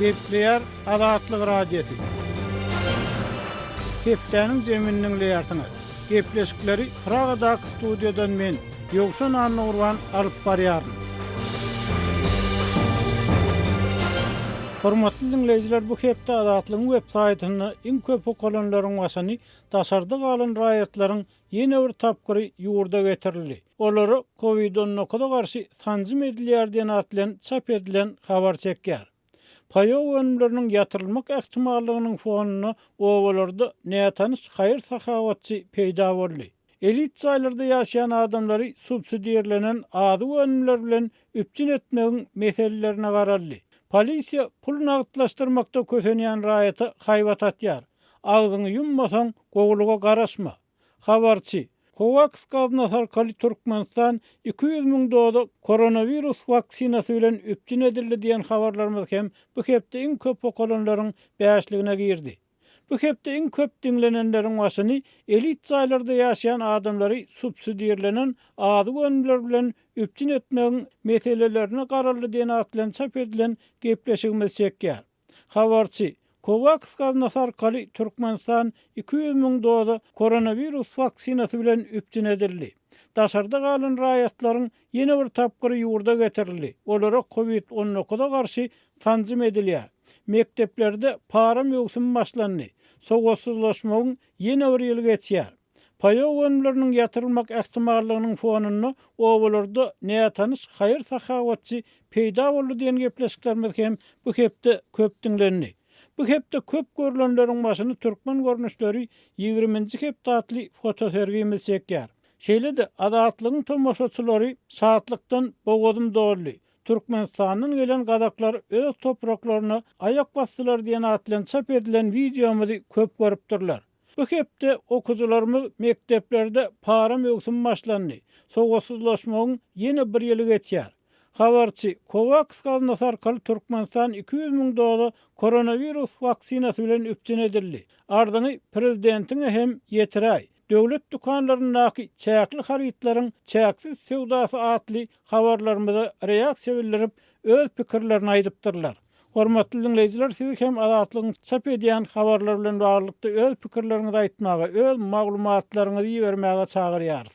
Gepleýär Azatlyk Radiosy. Hepdäniň jemini diňleýärsiňiz. Gepleşikleri Pragadaky studiýadan men, Ýowşan Annagurban alyp barýaryn. Hormatly diňleýjiler, bu hepde Azatlygyň web saýtynda iň köp okalanlaryň başyny daşarda galan raýatlaryň ýene bir tapgyry ýurda getirildi. Olara Covid 19-a garşy sanjym edilýär diýen at bilen çap edilen habar çekýär. Paýok önümleriniň ýatyrylmak ähtimallygynyň fonunda obalarda nätanyş haýyr-sahawatçy peýda boldy. Elit jaýlarda ýaşaýan adamlary subsidirlenen azyk önümleri bilen üpjün etmegiň meselelerine garaldy. Polisiýa pul nagtlaşdyrmakda kösenýän raýata haýbat atýar. Agzyňy ýummasaň, gowulyga garaşma. Habarçy, Kowaks gaznasy arkaly Türkmenistan 200 müň doza koronawirus waksinasy bilen üpjün edildi diýen habarlarymyz hem bu hepde iň köp okalanlaryň bäşligine girdi. Bu hepde iň köp diňlenenleriň başyny elit jaýlarda ýaşaýan adamlary subsidirlenen azyk önümleri bilen üpjün etmegiň meselelerine garaldy diýen at bilen çap edilen gepleşigimiz çekýär. Habarçy, Kowaks gaznasy arkaly Türkmenistan 200 müň doza koronawirus waksinasy bilen üpjün edildi. Daşarda galan raýatlaryň ýene bir tapgyry ýurda getirildi, olara Covid 19-a garşy sanjym edilýär. Mekdeplerde para möwsümi başlandy. Sowatsyzlaşmagyň ýene bir ýyly geçýär. Paýok önümleriniň ýatyrylmak ähtimallygynyň fonunda obalarda nätanyş haýyr-sahawatçy peýda boldy diýen gepleşiklerimiz hem bu hepde köp diňlendi. Bu hepde köp görlenleriň başyny Türkmen görnüşleri ýigriminji hepde atly fotosergimiz çekýär. Şeýle-de Azatlygyň tomaşaçylary Şatlykdan bogazym doldy, Türkmenistandan gelen gazaklar öz topraklaryna aýak basdylar diýen at bilen çap edilen wideomyzy köp görüpdirler. Bu hepde okyjylarymyz mekdeplerde para möwsümi başlandy, sowatsyzlaşmagyň ýene bir ýyly geçýär. Habarçy, Kowaks gaznasy arkaly Türkmenistan 200 müň doza koronawirus waksinasy bilen üpjün edildi. Arzyňy prezidentiňe hem ýetiräý. Döwlet dükanlaryndaky çäkli harytlaryň çäksiz söwdasy atly habarlarymyza reaksiýa bildirip, öz pikirlerini aýdypdyrlar. Hormatly diňleýjiler sizi hem Azatlygyň çap edýän habarlary bilen baglylykda öz pikirleriňizi aýtmaga, öz maglumatlaryňyzy ibermäge çagyrýarys.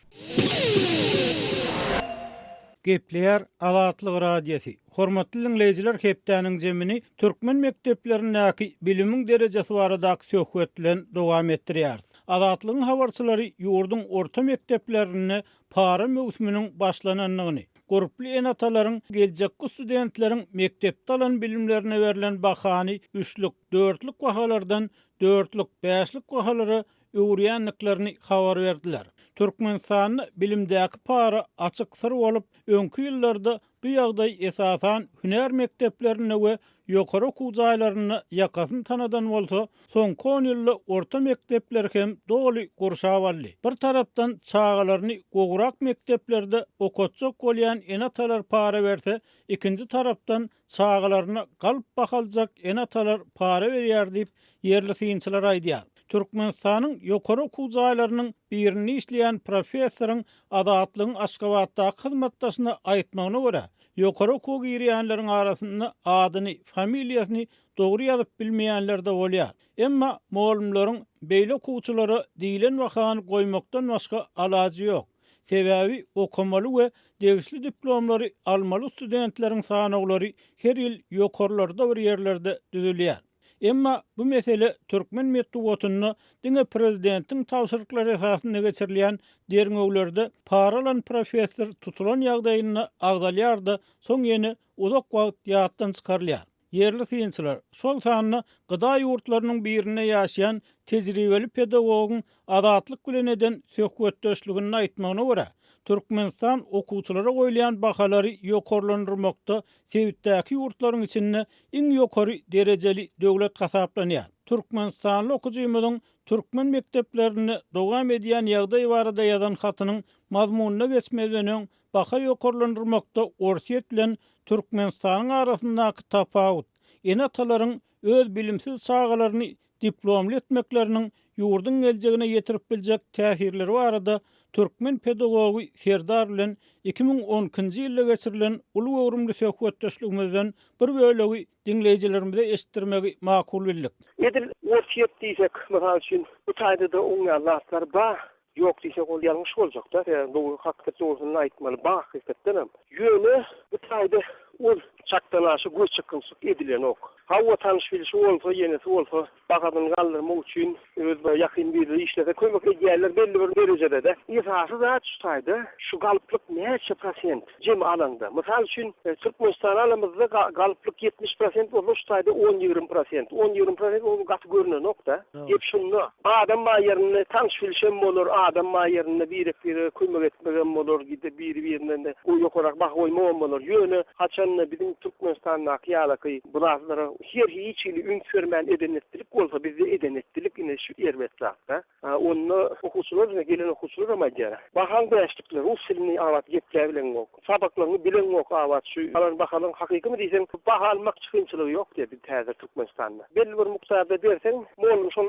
Gepleýär Azatlyk Radiosy. Hormatly diňleýjiler hepdäniň jemini türkmen mekdeplerindäki bilimiň derejesi baradaky söhbet bilen dowam etdirýäris. Azatlygyň habarçylary ýurduň orta mekdeplerinde para möwsüminiň başlanandygyny, gurply ene-atalaryň geljekki studentleriň mekdepde alan bilimlerine berlen bahany üçlük, dörtlük bahalardan dörtlük, bäşlik bahalara öwürýändiklerini habar berdiler. Türkmenistanda bilimdäki para açyk syr bolup, öňki ýyllarda Bu ýagdaý esasan hünär mekdeplerinde we ýokary okuw jaýlarynda ýakasyny tanadan bolsa, soňky on ýylda orta mekdepleri hem doly gurşap aldy. Bir tarapdan çagalaryny gowurak mekdeplerde okatjak bolýan ene-atalar para berse, ikinji tarapdan çagalaryna galp baha aljak ene-atalar para berýär diýip, ýerli synçylar aýdýar. Türkmenistanyň ýokary okuw jaýlarynyň birinde işleýän professoryň Azatlygyň Aşgabatdaky hyzmatdaşyna aýtmagyna görä, ýokary okuwa girýänleriň arasynda adyny, familiýasyny dogry ýazyp bilmeýänler-de bolýar. Emma mugallymlaryň beýle okuwçylara diýlen bahany goýmakdan başga alajy ýok. Sebäbi okamaly we degişli diplomlary almaly studentleriň sanawlary her ýyl ýokarlarda bir ýerlerde düzülýär. Emma bu mesele türkmen metbugatynda diňe prezidentiň tabşyryklary esasynda geçirilýän derňewlerde para alan professor tutulan ýagdaýynda agzalýar-da, soň ýene uzak wagt ýatdan çykarylýar. Ýerli synçylar, şol sanda gda ýurtlarynyň birinde ýaşaýan tejribeli pedagogyň Azatlyk bilen eden söhbetdeşliginde aýtmagyna görä, Türkmenistan okuwçylara goýulýan bahalary ýokarlandyrmakda sebitdäki ýurtlaryň içinde iň ýokary derejeli döwlet hasaplanýar. Türkmenistanly okyjymyzyň türkmen mekdeplerinde dowam edýän ýagdaý barada ýazan hatynyň mazmunyna geçmezden öň, baha ýokarlandyrmakda Orsýet bilen Türkmenistanyň arasyndaky tapawut, ene-atalaryň öz bilimsiz çagalaryny diplomly etmekleriniň ýurduň geljegine ýetirip biljek täsirleri barada türkmen pedagogy Serdar bilen 2012-nji ýylda geçirilen uly göwrümli söhbetdeşligimizden bir bölegi diňleýjilerimize eşitdirmegi makul bildik. Edil Orsýet diýsek, mysal üçin, bu taýda-da oňýan zatlar bar. Ýok diýsek ol ýalňyş boljakda. Sebäbi dogry hakykat dogrusyny aýtmaly bar hakykatdanam. Ýöne bu taýda ol çakdan aşa göz çykgynçlyk edilenok. Hawa tanyş-bilşi bolsa, ýenesi bolsa bahasyny galdyrmak üçin öz bir ýakyn biri işlese kömek edýärler belli bir derejede-de. Esasy zat şu taýda şu galplyk näçe prosent jemi alaňda. Mysal üçin Türkmenistany alamyzda galplyk 70 prosent bolsa şu taýda on-ýigrimi prosent. On-ýigrimi prosent ol gaty görnenok-da. Gep şunda. Adam bar ýerinde tanyş-bilşem bolar, adam bar ýerinde birek-birege kömek etmegem bolar, gidip biri-birinden ýokarak baha goýmagam bolar. Ýöne haçanda biziň Türkmenistandaky ýalaky bu zatlara her hiç hili üns bermän eden-etdilik bolsa, bizde eden-etdilik ine şu erbet zat-da. Onda okuwçylar ine gelen okuwçylaram aýdýar. Bahaň bäşlikler, rus dilini abat gepläbileňok. Sapaklaryňy bileňok abat şu alan bahalaň hakykymy diýseň baha almak kynçylygy ýok diýýär bizde häzir Türkmenistanda. Belli bir mukdarda berseň mollum şol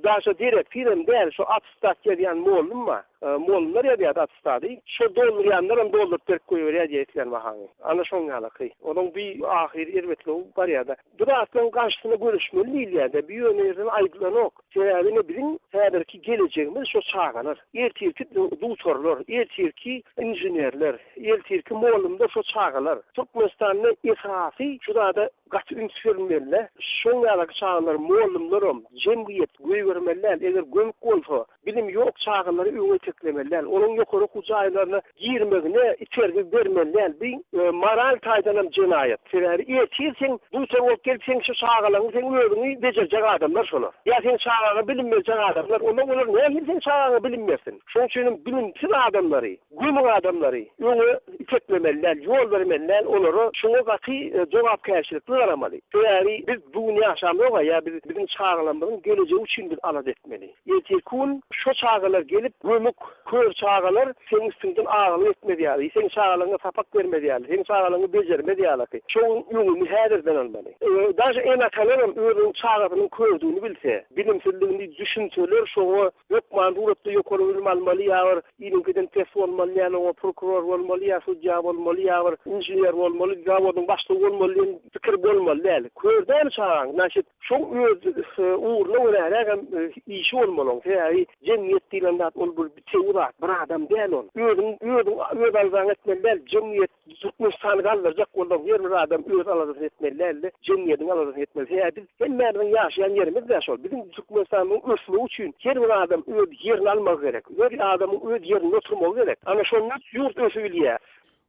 daşa dereksizem däl şo attestat ýazýan mollum bar. Mollumlar ýazýar attestady. Şo doldurýanlaram dolduryp berip goýberýär diýýär islän bahaňy. Ana şoň ýalaky. Onuň bi ahyry erbetligi barýada. Bu zatlaryň garşysyna göreşmeli diýilýär-de, bu ýöne ýerden aýdylanok. Sebäbi ine biziň häzirki gelejegimiz şo çagalar. Ertirki dugtorlar, ertirki inženerler, ertirki mugallymlar şo çagalar. Türkmenistanda esasy şu zada gaty üns berilmeli-dä. Şoň ýalaky çagalar mugallymlaram, jemgyýet goýbermeli däl. Eger gömük bolsa, Bilim ýok çagalary öňe iteklemeli däl. Olaryň ýokary okuw jaýlaryna girmegine itergi bermeli däl. Bu moral taýdanam jenaýat. Sebäbi ertir seň dugtor bolup gelip seň şu çagalaryňy seň özüňi bejerjek adamlar şolar. Ýa seň çagaňa bilim berjek adamlar. Onda olar nähili seň çagaňa bilim bersin? Şonuň üçinem bilimsiz adamlary Gömük adamlary öňe iteklemeli däl, ýol bermeli däl, olara şuňa gaty jogapkärçilikli garamaly. Sebäbi biz bu gün ýaşamzok-a, ýa biz biziň çagalarymyzyň gelejegi üçin biz alada etmeli. Ertirki gün şo çagalar gelip, gömük, kör çagalar seň üstüňden agalyk etmez ýaly, seň çagalaryňa sapak bermez ýaly, seň çagalaryňy bejermez ýalaky, şoň öňüni häzirden almaly. Daže ene-atalaram özüniň çagasynyň kördügini bilse, bilimsizligini düşünseler şoňa Hökman suratda ýokary bilim almaly ýa bir iliňkiden pes bolmaly däl, oňa prokuror bolmaly ýa sudýa bolmaly ýa bir inžener bolmaly, zawodyň başlygy bolmaly diýen pikir bolmaly däl. Kör däl çagaň, znaçit, şoň öz ugruna görärägem işi bolmaly oň. Sebäbi jemgyýet diýlen zat ol bir bitewi zat, bir adam däl ol. Özüň özüň öz aladaňy etmeli däl, jemgyýet Türkmenistany galdyrjak bolsaň her bir adam öz aladasyny etmeli dälde, jemgyýediň aladasyny etmeli. Sebäbi biz hemmämiziň ýaşaýan ýerimiz-dä şol. Biziň Türkmenistanymyzyň ösmegi üçin her bir adam öz ýerini almagy gerek. Her adamyň öz ýerinde oturmagy gerek. Ana şonda ýurt ösübilýär.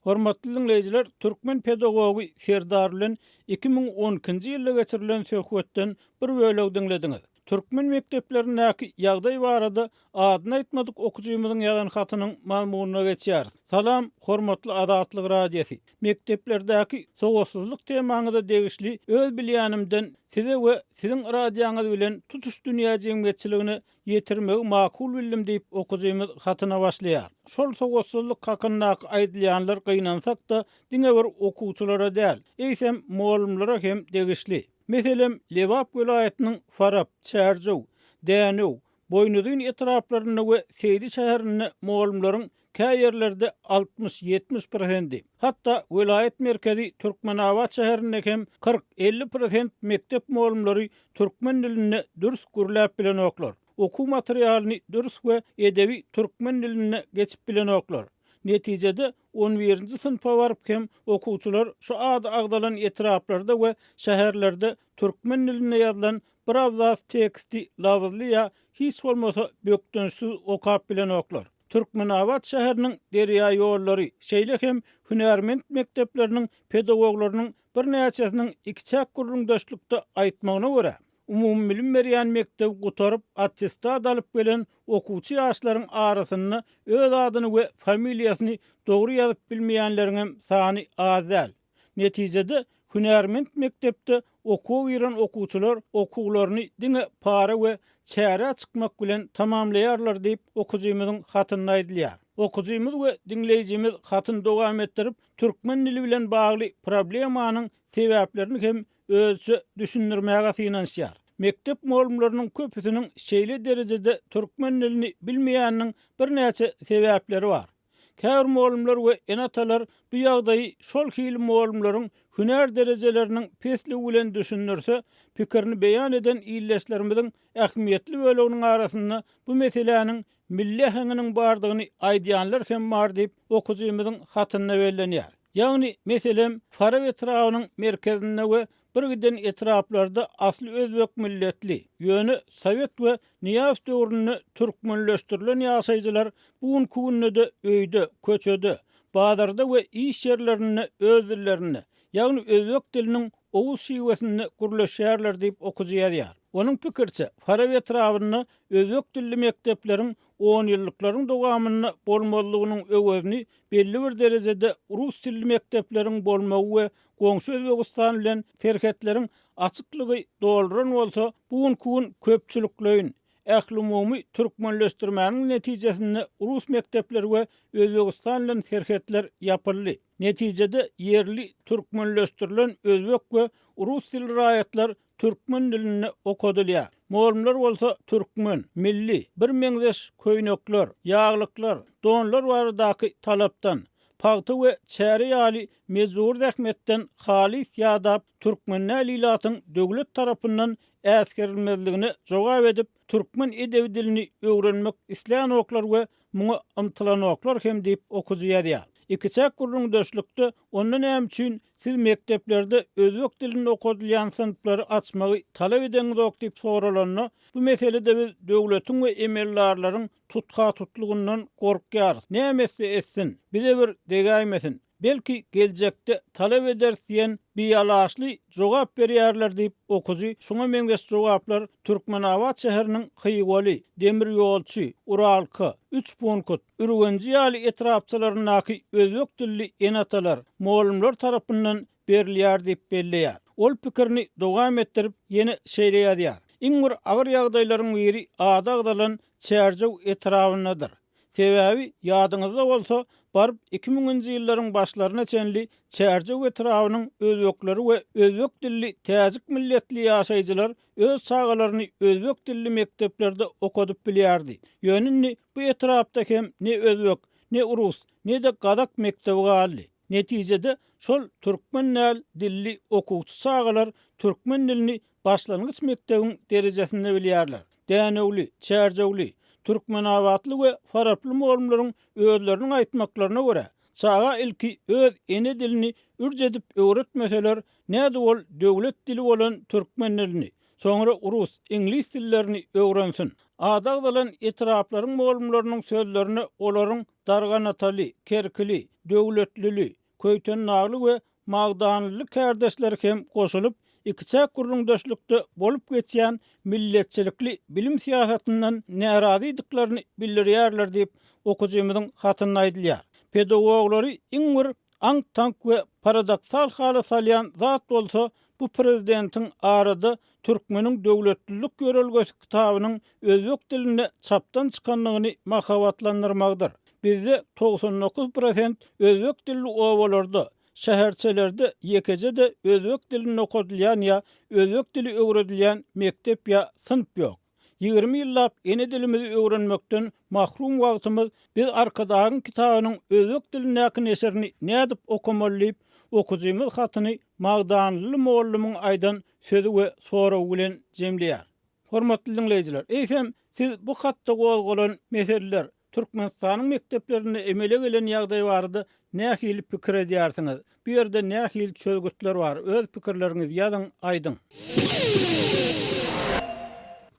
Hormatly diňleýjiler, türkmen pedagogy Serdar bilen 2012-nji ýylda geçirilen söhbetden bir bölegi diňlediňiz. Türkmen mekdeplerindäki ýagdaý barada adyny aýtmadyk okyjymyzyň ýazan hatynyň mazmunyna geçýäris. Salam, hormatly Azatlyk Radiosy! Mekdeplerdäki sowatsyzlyk temaňyza degişli öz bilýänimden size we siziň radioňyz bilen tutuş dünýä jemgyýetçiligine ýetirmegi makul bildim diýip okyjymyz hatyna başlaýar. Şol sowatsyzlyk hakyndaky aýdylýanlar gynansak-da diňe bir okuwçylara däl, eýsem mugallymlara hem degişli. Meselem, Lebap welaýatynyň Farap, Çärjew, Dänew, Boýnuzyn etraplarynda we Seýdi şäherinde mugallymlaryň kä ýerlerde 60-70 prosendi, hatda welaýat merkezi Türkmenabat şäherinde hem 40-50 prosent mekdep mugallymlary türkmen dilinde dürs gürläp bilenoklar, okuw materialyny dürs we edebi türkmen dilinde geçip bilenoklar. Netijede, On birinji synpa baryp hem okuwçylar şu ady agzalan etraplarda we şäherlerde türkmen dilinde ýazylan bir abzas teksti labyzly ýa hiç bolmasa bökdençsiz okap bilenoklar. Türkmenabat şäheriniň derýa ýollary, şeýle hem hünärment mekdepleriniň pedagoglarynyň birnäçesiniň ikiçäk gürrüňdeşlikde aýtmagyna görä, Umumybilim berýän mekdebi gutaryp, attestat alyp gelen okuwçy ýaşlaryň arasynda öz adyny we familiýasyny dogry ýazyp bilmeýänleriňem sany az däl. Netijede, hünärment mekdepde okuwa giren okuwçylar okuwlaryny diňe para we çärä çykmak bilen tamamlaýarlar diýip, okyjymyzyň hatynda aýdylýar. Okyjymyz we diňleýjimiz hatyny dowam etdirip, türkmen dili bilen bagly problemanyň sebäplerini hem özüçe düşündirmäge synanyşýar. Mekdep mugallymlarynyň köpüsiniň şeýle derejede türkmen dilini bilmeýäniniň birnäçe sebäpleri bar. Käbir mugallymlar we ene-atalar bu ýagdaýy şol hili mugallymlaryň hünär derejeleriniň pesligi bilen düşündirse, pikirini beýan eden ildeşlerimiziň ähmiýetli böleginiň arasynda bu meseläniň milli äheňiniň bardygyny aýdýanlar hem bar diýip, okyjymyzyň hatynda bellenýär. Ýagny, meselem, Farap etrabynyň merkezinde we birgiden etraplarda asly özbek milletli, ýöne sowet we Nyýazow döwründe türkmenleşdirilen ýaşaýjylar bu günki günde-de öýde, köçede, bazarda we iş ýerlerinde öz dillerinde, ýagny özbek diliniň oguz şiwesinde gürleşýärler diýip okyjy ýazýar. Onuň pikiriçe, Farap etrabynda özbek dilli mekdepleriň onýyllyklaryň dowamynda bolmazlygynyň öwezini belli bir derejede rus dilli mekdepleriň bolmagy we goňşy Özbegistan bilen serhetleriň açyklygy dolduran bolsa, bu günki gün köpçülikleýin, ählumumy türkmenleşdirmäniň netijesinde rus mekdepleri we Özbegistan bilen serhetler ýapyldy. Netijede ýerli türkmenleşdirilen özbek we rus dilli raýatlar türkmen dilinde okadylýar. Mugallymlar bolsa türkmen, milli, birmeňzeş köýnekler, ýaglyklar, donlar baradaky talapdan, pagta we çäre ýaly mejbury zähmetden halys ýadap, türkmen däl ilatyň döwlet tarapyndan äsgerilmezligine jogap edip, türkmen edebi dilini öwrenmek islänoklar we muňa ymtylanoklar hem diýip okyjy ýazýar. Ikiçäk gürrüňdeşlikde onda näme üçin siz mekdeplerde özbek dilinde okadylýan synplary açmagy talap edeňizok diýip soralanda, bu meselede biz döwletiň we emeldarlaryň tutha-tutlugyndan gorkýarys. Näme etse etsin, bize bir degäýmesin. Belki, geljekde talap ederis diýen bialaçly jogap berýärler diýip, okyjy şuňa meňzeş jogaplar Türkmenabat şäheriniň Hywaly, Demirýolçy, Uralka, Üçpunkut, Ürgenji ýaly etrapçalaryndaky özbek dilli ene-atalar, mugallymlar tarapyndan berilýär diýip belleýär. Ol pikirini dowam etdirip, ýene şeýle ýazýar, Iň bir agyr ýagdaýlaryň biri ady agzalan Çärjew etrabyndadyr. Sebäbi, ýadyňyzda bolsa, baryp iki müňünji ýyllaryň başlaryna çenli Çärjew etrabynyň özbekleri we özbek dilli täjik milletli ýaşaýjylar öz çagalaryny özbek dilli mekdeplerde okadyp bilýärdi. Ýöne indi bu etrapda hem ne özbek, ne rus, ne-de gazak mekdebi galdy. Netijede, şol türkmen däl dilli okuwçy çagalar türkmen dilini başlangyç mekdebiň derejesinde bilýärler. Dänewli, Çärjewli, Türkmenabatly we Faraply mugallymlaryň özleriniň aýtmaklaryna görä, çaga ilki öz ene dilini ürç edip öwretmeseler, nädip ol döwlet dili bolan türkmen dilini, soňra rus, iňlis dillerini öwrensin? Ady agzalan etraplaryň mugallymlarynyň sözlerine olaryň Darganataly, Kerkili, Döwletlili, Köýtendagly we Magdanlyly kärdeşleri hem goşulyp, ikiçäk gürrüňdeşlikde bolup geçýän milletçilikli bilim syýasatyndan närazydyklaryny bildirýärler diýip, okyjymyzyň hatynda aýdylýar. Pedagoglary iň bir aňk-taňk we paradoksal hala salýan zat bolsa, bu prezidentiň arada Türkmeniň döwletlilik ýörelgesi kitabynyň özbek dilinde çapdan çykandygyny mahabatlandyrmagydyr. Bizde 99 prosent özbek dilli obalarda, şäherçelerde ýekeje-de özbek dilinde okadylýan ýa özbek dili öwredilýän mekdep ýa synp ýok. 20 ýyllap ene dilimizi öwrenmekden mahrum wagtymyz biz Arkadagyň kitabynyň özbek dilindäki neşirini nädip okamaly diýip, okyjymyz hatyny magdanlyly mollumyň aýdan sözi we soragy bilen jemleýär. Hormatly diňleýjiler, eýsem, siz bu hatda gozgalan meseleler, Türkmenistanyň mekdeplerinde emele gelen ýagdaý barada nähili pikir edýärsiňiz? Bu ýerde nähili çözgütler bar? Öz pikirleriňizi ýazyň, aýdyň.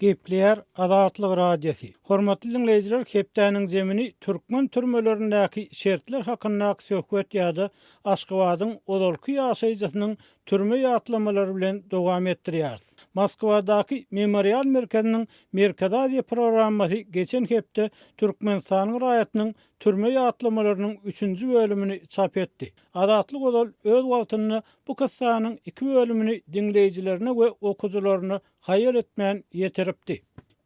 Gepleýär Azatlyk Radiosy. Hormatly diňleýjiler, hepdäniň zemini türkmen türmelerindäki şertler hakyndaky söhbet ýa-da Aşgabadyň ozalky ýaşaýjysynyň türme ýatlamalary bilen dowam etdirýäris. Moskwadaky Memorial merkeziniň Merkezi Aziýa programmasy geçen hepde Türkmenistanyň raýatynyň türme ýatlamalarynyň üçünji bölümini çap etdi. Azatlyk ozal öz wagtynda bu kyssanyň iki bölümini diňleýjilerine we okyjylaryna haýal etmän ýetiripdi.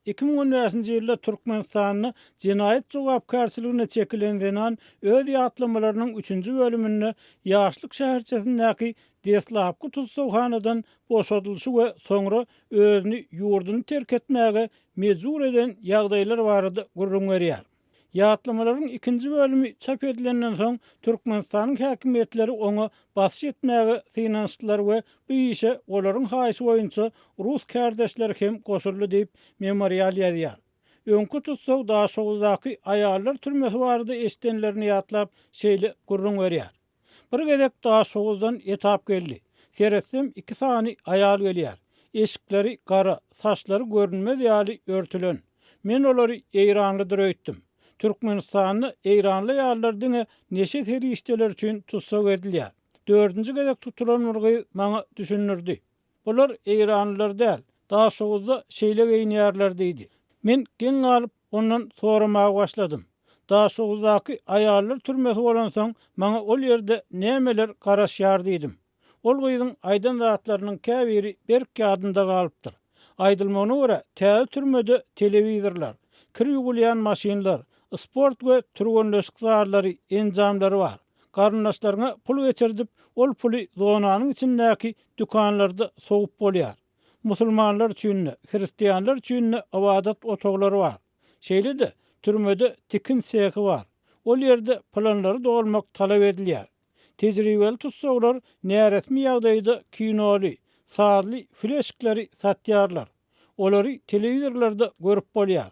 2015-nji ýylda Türkmenistanda jenaýat jogapkärçiligine çekilen zenan öz ýatlamalarynyň üçünji bölüminde Ýaşlyk şäherçesindäki deslapky tussaghanadan boşadylyşy we soňra özüni ýurduny terk etmäge mejbur eden ýagdaýlar barada gürrüň berýär. Ýatlamalaryň ikinji bölümi çap edilenden soň, Türkmenistanyň häkimiýetleri oňa basyş etmäge synanyşdylar we bu işe olaryň haýyşy boýunça rus kärdeşleri hem goşuldy diýip, Memorial ýazýar. Öňki tussag Daşoguzdaky aýallar türmesi barada eşidenlerini ýatlap, şeýle gürrüň berýär. Bir gezek Daşoguzdan etap geldi. Seretsem iki sany aýal gelýär. Eşikleri gara, saçlary görünmez ýaly örtülen. Men olary eýranlydyr öýtdüm. Türkmenistanda eýranly aýallar diňe neşe serişdeleri üçin tussag edilýär. Dördünji gezek tutulan bir gyz maňa düşündirdi. Bular eýranlylar däl, Daşoguzda şeýle geýinýärler diýdi. Men geň galyp, ondan soramaga başladym. Daşoguzdaky aýallar türmesi bolansoň, maňa ol ýerde nämeler garaşýar diýdim. Ol gyzyň aýdan zatlarynyň käbiri berk ýadymda galypdyr. Aýdylmagyna görä, täze türmede telewizorlar, kir ýuwulýan maşynlar, sport we türgenleşik zallary, enjamlary bar. Garyndaşlaryňa pul geçirdip, ol puly zonanyň içindäki dükanlarda sowup bolýar. Musulmanlar üçin-de, hristianlar üçin-de ybadat otaglary bar. Şeýle-de, türmede tikin sehi bar. Ol ýerde planlary dolmak talap edilýär. Tejribeli tussaglar näresmi ýagdaýda kinoly, sazly fleşkleri satýarlar. Olary telewizorlarda görüp bolýar.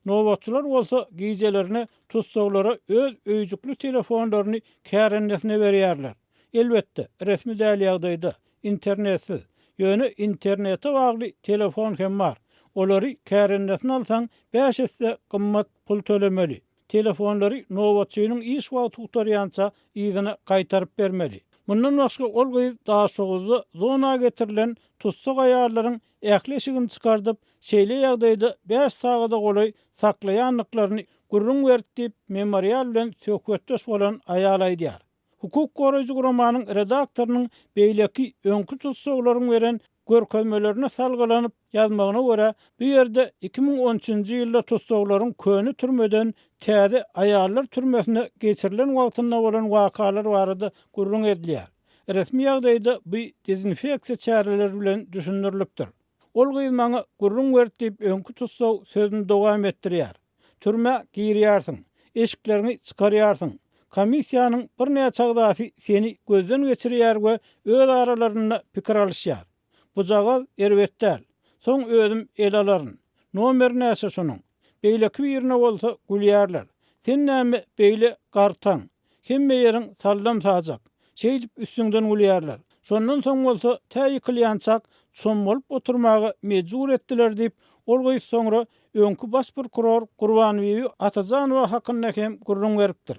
Nobatçylar bolsa gijelerine tussaglara öz öýjükli telefonlaryny kärendesine berýärler. Elbetde, resmi däl ýagdaýda, internetsiz. Ýöne internete bagly telefon hem bar. Olary kärendesine alsaň, bäş esse gymmat pul tölemeli. Telefonlary nobatçynyň iş wagty gutarýança yzyna gaýtaryp bermeli. Mundan başga ol gyz Daşoguzda zona getirilen tussag aýallaryň ähli eşigini çykardyp, şeýle ýagdaýda bäş sagada golaý saklaýandyklaryny gürrüň berdi diýip, Memorial bilen söhbetdeş bolan aýal aýdýar. Hukuk goraýjy guramanyň redaktorynyň beýleki öňki tussaglaryň beren görkezmelerine salgylanyp ýazmagyna görä, bu ýerde 2013-nji ýylda tussaglaryň köne türmeden täze aýallar türmesine geçirilen wagtynda bolan wakalar barada gürrüň edilýär. Resmi ýagdaýda bu dezinfeksiýa çäreleri bilen düşündirilipdir. Ol gyz maňa gürrüň berdi diýip, öňki tussag sözüni dowam etdirýär. Türmä girýärsiň, eşikleriňi çykarýarsyň. Komissiýanyň birnäçe agzasy seni gözden geçirýär we öz aralarynda pikir alyşýar. Bujagaz erbet däl. Soň özüm ele alaryn. Nomeri näçe şonuň? Beýleki birine bolsa gülýärler. Sen näme beýle gartaň? Hemme ýeriň sallam-sajak. Şeýdip üstüňden gülýärler. Şondan soň bolsa tä ýykylýançak çommalyp oturmaga mejbur etdiler diýip, ol gyz soňra öňki baş prokuror Gurbanbibi Atajanowa hakynda hem gürrüň beripdir.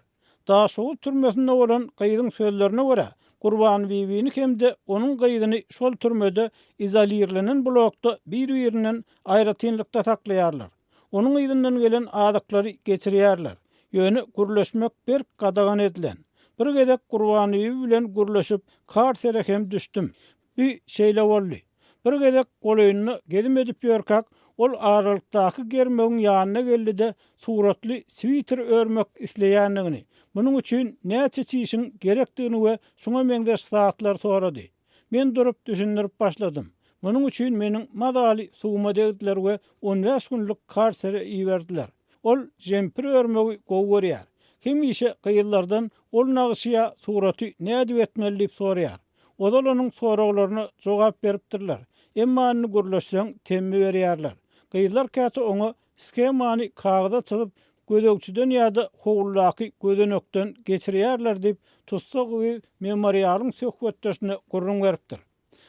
Daşoguz türmesinde bolan gyzyň sözlerine görä, Gurbanbibini hem-de onuň gyzyny şol türmede izolirlenen blokda bir-birinden aýratynlykda saklaýarlar. Onuň yzyndan gelen azyklary geçirýärler. Ýöne gürleşmek berk gadagan edilen. Bir gezek Gurbanbibi bilen gürleşip, karsere hem düşdüm. Bu şeýle boldy. Bir gezek golaýynda gezim edip ýörkäk, ol aralykdaky germewiň ýanyna geldi-de, suratly switer örmek isleýändigini, munuň üçin näçe çişiň gerekdigini we şuňa meňzeş zatlary sorady. Men durup düşündirip başladym. Munuň üçin meniň mazaly suwuma degdiler we on bäş günlük karsere iberdiler. Ol jempir örmegi gowy görýär. Hemişe gyzlardan ol nagyşy ýa suraty nädip etmeli diýip soraýar. Ozal onuň soraglaryna jogap beripdirler. Emma indi gürleşseň temmi berýärler. Gyzlar käte oňa shemany kagyza çyzyp, gözegçiden ýa-da howludaky gözenekden geçirýärler diýip, tussag gyz Memorialyň söhbetdeşine gürrüň beripdir.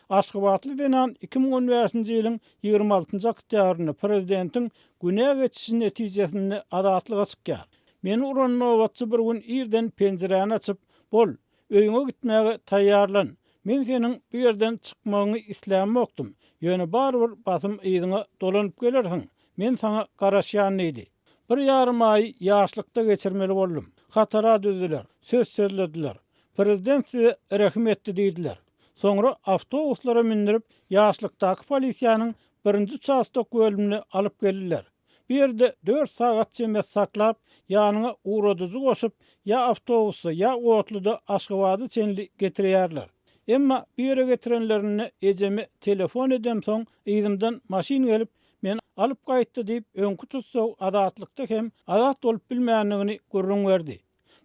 Aşgabatly zenan 2015-nji ýylyň 26-njy oktýabrynda prezidentiň günä geçişi netijesinde azatlyga çykýar. Meni uran nobatçy bir gün irden penjiräni açyp, Bol, öýüňe gitmäge taýýarlan. Men seniň bu ýerden çykmagyňy islämokdym, ýöne barybir basym yzyňa dolanyp gelersiň, men saňa garaşýan diýdi. Bir ýarym aýy ýaşlykda geçirmeli boldum. Hatara düzdüler, söz sözlediler. Prezident size rehim etdi diýdiler. Soňra awtobuslara mündürip, ýaşlykdaky polisiýanyň birinji uçastok bölümine alyp geldiler. Bu ýerde dört sagat çemesi saklap, ýanyňa ugradyjy goşup, ýa awtobusda, ýa otluda Aşgabada çenli getirýärler. Emma bu ýere getirenlerinde ejeme telefon edemsoň, yzymdan maşyn gelip, meni alyp gaýtdy diýip, öňki tussag Azatlykda hem azat bolup bilmändigini gürrüň berdi.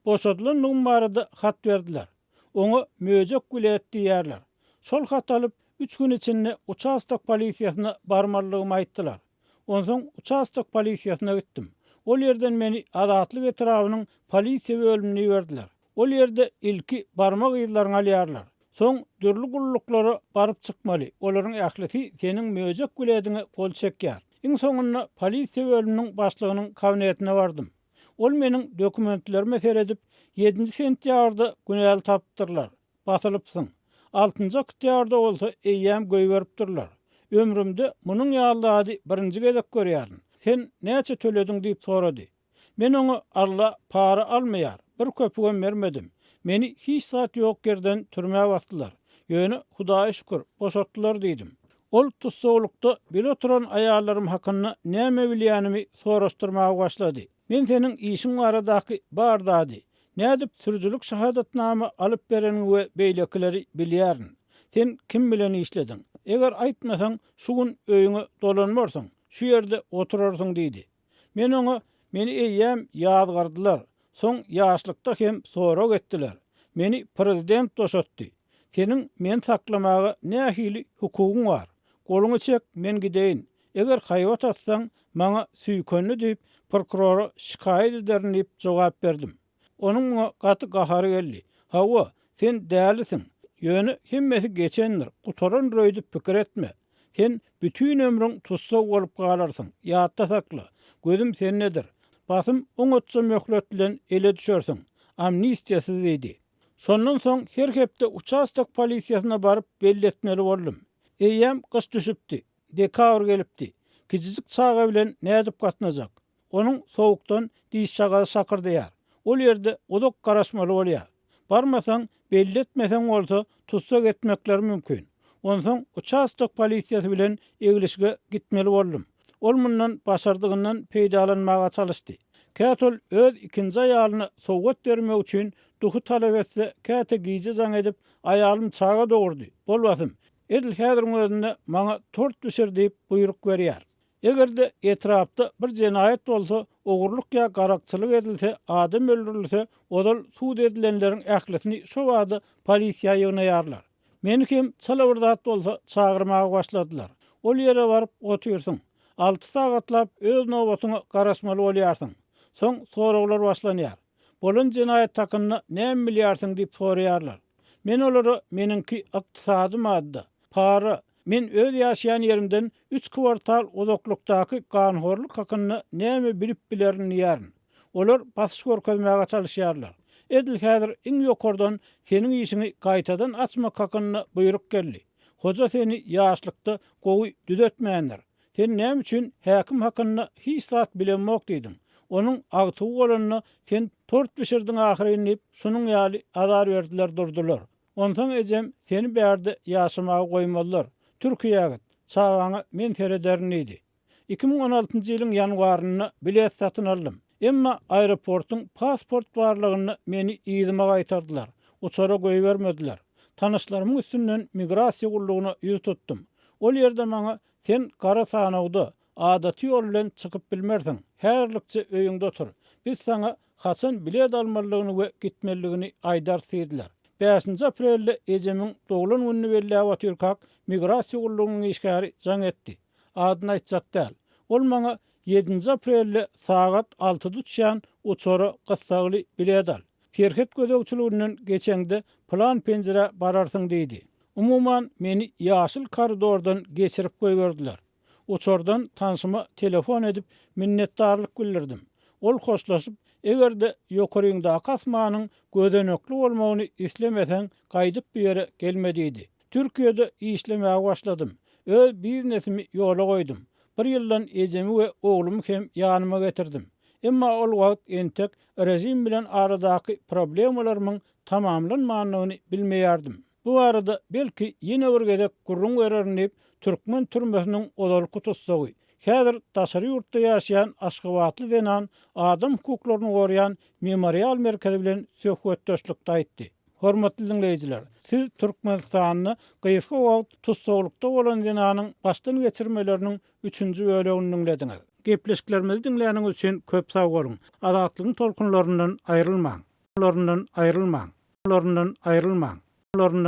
Boşadylandygym barada hat berdiler. Oňa möjek bilet diýýärler. Şol haty alyp, üç gün içinde uçastok polisiýasyna barmalydygymy aýtdylar. Onsoň uçastok polisiýasyna gitdim. Ol ýerden meni Azatlyk etrabynyň polisiýa bölümine iberdiler. Ol ýerde ilki barmak yzlaryňy alýarlar. Soň dürli gulluklara baryp çykmaly, olaryň ählisi seniň möjek bilediňe gol çekýär. Iň soňunda polisiýa bölüminiň başlygynyň kabinetine bardym. Ol meniň dokumentlerime seredip, ýedinji sentýabrda günäli tapypdyrlar, basylypsyň. Altynjy oktýabrda bolsa eýýäm goýberipdirler. Ömrümde munuň ýaly zady birinji gezek görýärin. Sen näçe tölediň diýip sorady. Men oňa Alla para almaýar, bir köpügem bermedim. Meni hiç zat ýok ýerden türmä basdylar. Ýöne, Hudaýa şükür, boşatdylar diýdim. Ol tussaglykda bile oturan aýallarym hakynda näme bilýänimi soraşdyrmaga başlady. Men seniň işiň baradaky bar zady, nädip sürüjilik şahadatnama alyp bereniňi we beýlekileri bilýärin. Sen kim bilen işlediň? Eger aýtmasaň, şu gün öýüňe dolanmarsyň, şu ýerde oturarsyň diýdi. Men oňa, Meni eýýäm ýazgardylar, soň ýaşlykda hem sorag etdiler. Meni prezident boşatdy. Seniň meni saklamaga nähili hukugyň bar? Goluňy çek, men gideýin. Eger haýbat atsaň, maňa süýkendi diýip, prokurora şikaýat ederin diýip jogap berdim. Onuň muňa gaty gahary geldi. Hawa, sen dälisiň. Ýöne hemmesi geçendir, gutarandyr öýdüp pikir etme. Sen bütin ömrüň tussag bolup galarsyň. Ýatda sakla, gözüm sendedir. Basym oňatja möhlet bilen ele düşersiň. Amnistiýasyz diýdi. Şondan soň her hepde uçastok polisiýasyna baryp belletmeli boldum. Eýýäm gyş düşüpdi. Dekabr gelipdi. Kiçijik çaga bilen nädip gatnajak? Onuň sowukdan dişjagazy şakyrdaýar. Ol ýerde uzak garaşmaly bolýar. Barmasaň, belli etmeseň bolsa, tussag etmekleri mümkin. Onsoň uçastok polisiýasy bilen eglişige gitmeli boldum. Ol mundan başardygyndan peýdalanmaga çalyşdy. Käte ol öz ikinji aýalyna sowgat bermek üçin duhy talap etse, käte gije jaň edip, Aýalym çaga dogurdy, bol basym, edil häziriň özünde maňa tort bişir diýip buýruk berýär. Eger-de etrapda bir jenaýat bolsa, ogurlyk ýa garakçylyk edilse, adam öldürilse, ozal sud edilenleriň ählisini şo bada polisiýa ýygnaýarlar. Meni hem çala bir zat bolsa çagyrmaga başladylar. Ol ýere baryp otyrsyň. Alty sagatlap öz nobatyňa garaşmaly bolýarsyň. Soň soraglar başlanýar. Bolan jenaýat hakynda näme bilýärsiň diýip soraýarlar. Men olara meniňki ykdysady madda, para, men öz ýaşaýan ýerimden üç kwartal uzaklykdaky ganhorluk hakynda näme bilip bilerin diýýärin. Olar basyş görkezmäge çalyşýarlar. Edil häzir iň ýokardan seniň işiňi gaýtadan açmak hakynda buýruk geldi. Hoja seni ýaşlykda gowy düzetmändir. Sen näme üçin häkim hakynda hiç zat bilemok diýdiň. Onuň agtygy bolanda sen tort bişirdiň ahyryn diýip, şunuň ýaly azar berdiler durdular. Onsoň ejem seni bärde ýaşamaga goýmazlar. Türkiýä git, çagaňa men serederin diýdi. 2016-njy ýylyň ýanwarynda bilet satyn aldym. Emma aeroportyň pasport barlagynda meni yzyma gaýtardylar. Uçara goýbermediler. Tanyşlarymyň üstünden migrasiýa gullugyna ýüz tutdum. Ol ýerde maňa Sen gara sanawda, adaty ýol bilen çykyp bilmersiň. Häzirlikçe öýüňde otur. Biz saňa haçan bilet almalydygyny we gitmelidigini aýdarys diýdiler. Bäşinji aprelde ejemiň doglan gününi belläp otyrkak, migrasiýa gullugynyň işgäri jaň etdi. Adyny aýtjak däl. Ol maňa ýedinji aprelde sagat altyda uçýan uçara gyssagly bilet al. Serhet gözegçiliginden geçeňde pylan penjirä bararsyň diýdi. Umuman, meni ýaşyl koridordan geçirip goýberdiler. Uçardan tanşyma telefon edip, minnetdarlyk bildirdim. Ol hoşlaşyp, Eger-de ýokaryňdaky asmanyň gözenekli bolmagyny islemeseň, gaýdyp bu ýere gelme diýdi. Türkiýede işlemäge başladym. Öz biznesimi ýola goýdum. Bir ýyldan ejemi we oglumy hem ýanyma getirdim. Emma ol wagt entek režim bilen aradaky problemalarymyň tamamlanmandygyny bilmeýärdim. Bu barada belki ýene bir gezek gürrüň bererin diýip, türkmen türmesiniň ozalky tussagy. Häzir daşary ýurtda ýaşaýan aşgabatly zenan adam hukuklaryny goraýan Memorial merkezi bilen söhbetdeşlikde aýtdy. Hormatly diňleýjiler, siz Türkmenistanda gysga wagt tussaglykda bolan zenanyň başdan geçirmeleriniň üçünji bölegini diňlediňiz. Gepleşiklerimizi diňläniňiz üçin köp sag boluň! Azatlygyň tolkunlaryndan aýrylmaň! Laryndan aýrylmaň! Laryndan aýrylmaň! Laryndan.